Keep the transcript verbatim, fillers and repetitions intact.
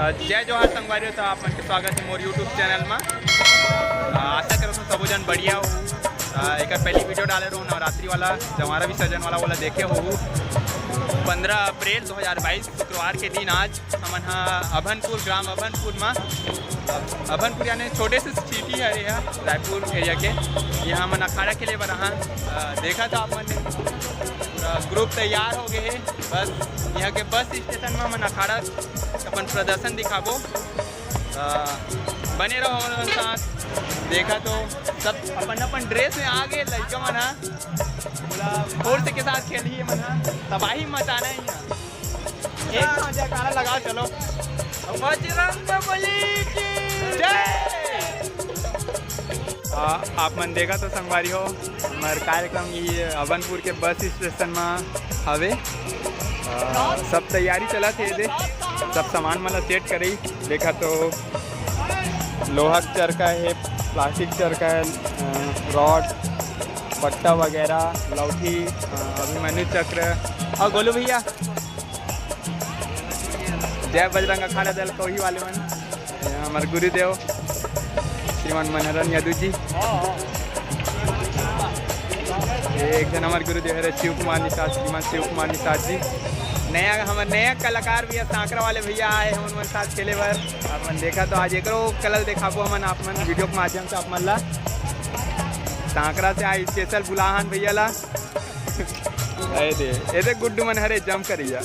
जय जोहार संगवारी हो, तो आप मन के स्वागत है मोर YouTube चैनल में। अ, आशा करो तो सबो जन बढ़िया हो। अ, एक पहली वीडियो डाले रहूँ नवरात्रि वाला, जवारा विसर्जन वाला, वाला देखे हो। पंद्रह अप्रैल दो हज़ार बाईस शुक्रवार के दिन आज हमन ह अभनपुर, ग्राम अभनपुर में, अभनपुर यानी छोटे से सिटी हरे ह रायपुर एरिया के। यहाँ हमन अखाड़ा खेले बर आहान। अ, देखा था आप मन, पूरा ग्रुप तैयार हो गए है। बस यहाँ के बस स्टेशन में हमन अखाड़ा अपन प्रदर्शन दिखाबो। अ, बने रहो हमन साथ। देखा तो सब अपन अपन ड्रेस में आ गए लड़का मन ह। पूरा फोर्स के साथ खेल ही मन ह, तबाही मचाना ही है। एक बार जयकारा लगाओ, चलो। बजरंग बली की जय। आ, आप मन देखा तो संगवारी हो, हमार कार्यक्रम ये अभनपुर के बस स्टेशन में हवे। आ, सब तैयारी चलत हे दे, सब सामान मन ला सेट करई। देखा तो लोहा के चरका है, प्लास्टिक चरका है, अ, रॉड, पट्टा वगैरह, लौठी, अ, अभिमन्यु चक्र। और गोलू भैया, जय बजरंग अखाड़ा दल कोही वाले मन, ये हमारे गुरुदेव श्रीमान मनहरन यदु जी। ये एक जन हमारे गुरुदेव है शिव कुमार निषाद, श्रीमान शिव कुमार निषाद जी। नया, हमारे नया कलाकार भैया, सांकरा वाले भैया आए हैं, उनके साथ खेले बर। आप मन देखा तो आज एकरो कलल देखाबो हमन आप मन वीडियो के माध्यम से आप मन ला। सांकरा से आए स्पेशल बुलाहन भैया ला। ए दे, ए दे गुड्डू मन हरे जम करिया।